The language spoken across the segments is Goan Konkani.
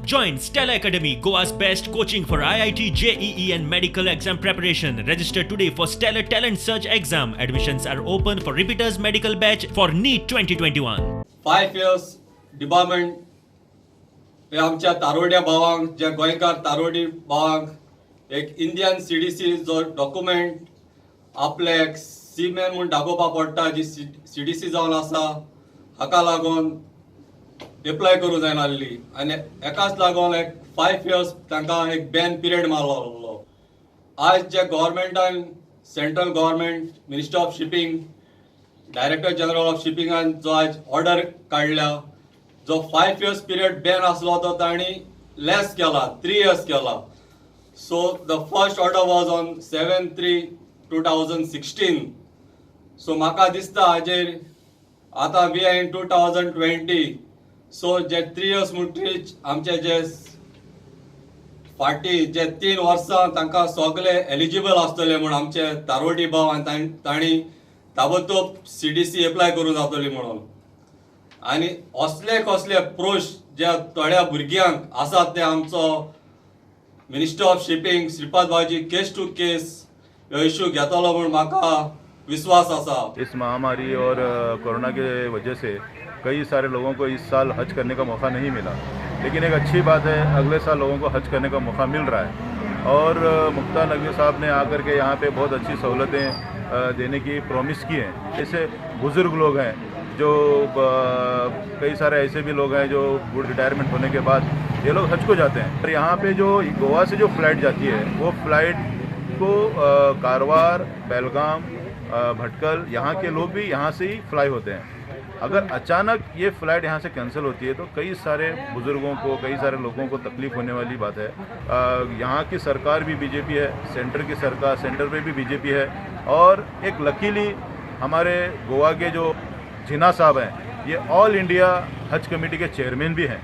Join Stella Academy, Goa's best coaching for IIT, JEE, and medical exam preparation. Register today for Stellar Talent Search exam. Admissions are open for repeaters medical batch for NEET 2021. 5 years debarment हे आमच्या तारोड्या भावांक, जे गोंयकार तारोडी भावांक एक इंडियन सीडीसी जो डॉक्युमेंट आपले सीमॅन म्हूण दाखोवपाक पडटा, जी सीडीसी जावन आसा, हाका लागून एप्लाय करूं जायना आसली आनी हेकाच लागून एक 5 इयर्स तांकां एक बॅन पिरियड मारलो. आयज जे गव्हर्मेंटान, Central Government, Minister of Shipping, Director General of शिपिंगान जो आयज ऑर्डर काडल्या, जो 5 इयर्स पिरियड बॅन आसलो तो तांणी लेस केला, 3 इयर्स केला. So the first order was on 7/3/2016. So म्हाका दिसता हाजेर आतां we are in 2020, so जे 3 इयर्स म्हणटरीच आमचे जे फाटीं जे 3 वर्सां तांकां सगळे एलिजिबल आसतले म्हूण आमचे तारवटी भाव आनी तांणी ताबडतोब सीडीसी एप्लाय करूं जातली म्हणून. आनी असले कसले प्रश्न जे थोड्या भुरग्यांक आसात ते आमचो मिनिस्टर ऑफ शिपींग श्रीपाद भाऊजी केस टू केस ह्यो इश्यू घेतलो म्हूण म्हाका विस्वास आसा. इस महामारी और कोरोना के वजह से कई सारे लोगों को इस साल हज करने का मौका नहीं मिला, लेकिन एक अच्छी बात है, अगले साल लोगों को हज करने का मौका मिल रहा है और मुख्तार नकवी साहब ने आकर के यहाँ पे बहुत अच्छी सहूलतें देने की प्रॉमिस की हैं. जैसे बुज़ुर्ग लोग हैं, जो कई सारे ऐसे भी लोग हैं जो रिटायरमेंट होने के बाद ये लोग हज को जाते हैं और यहाँ पे जो गोवा से जो फ़्लाइट जाती है, वो फ़्लाइट को कारवार, बेलगाम, भटकल, यहाँ के लोग भी यहाँ से ही फ्लाई होते हैं. अगर अचानक ये फ़्लाइट यहाँ से कैंसिल होती है तो कई सारे बुज़ुर्गों को, कई सारे लोगों को तकलीफ़ होने वाली बात है. यहाँ की सरकार भी बीजेपी है, सेंटर की सरकार, सेंटर पे भी बीजेपी है और एक लकीली हमारे गोवा के जो जिन्ना साहब हैं, ये ऑल इंडिया हज कमेटी के चेयरमैन भी हैं,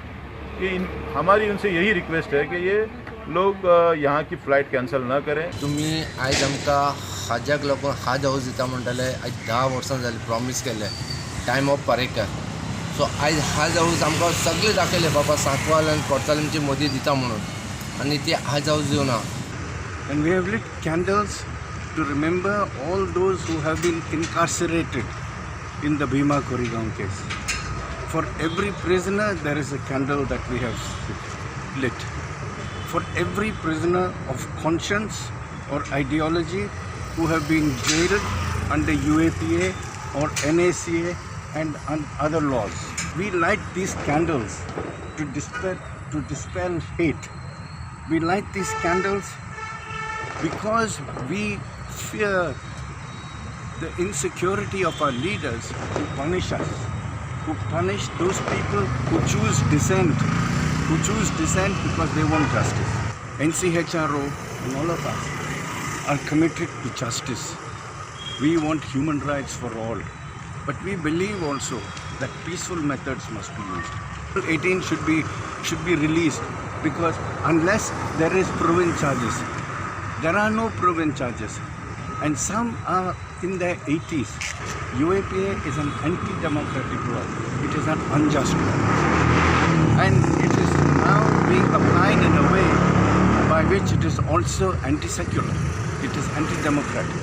कि इन हमारी उनसे यही रिक्वेस्ट है कि ये लोग यहाँ की फ़्लाइट कैंसिल न करें. तुमी आयज आमकां हाज्याक लागून हाज हाऊस दिता म्हणटाले. आयज 10 वर्सां जालीं प्रॉमीस केल्लें, टायम ऑफ पारेकर. सो आयज हाज हाऊस आमकां सगळें दाखयलें, बाबा सांकवाल आनी कोर्चालिमचे मदीं दिता म्हणून आनी ती हाज हाऊस दिवना. And we have lit candles to remember all those who have been incarcerated in the Bhima Koregaon case. For every prisoner, there is a candle that we have lit. For every prisoner of conscience or ideology who have been jailed under UAPA or NACA and other laws. We light these candles to dispel hate. We light these candles because we fear the insecurity of our leaders who punish us, who punish those people who choose dissent, who choose dissent because they want justice. NCHRO and all of us are committed to justice. We want human rights for all. But we believe also that peaceful methods must be used. 18 should be released because unless there is proven charges, there are no proven charges. And some are in their 80s. UAPA is an anti-democratic law. It is an unjust law. And it is now being applied in a way by which it is also anti-secular. It is anti-democratic.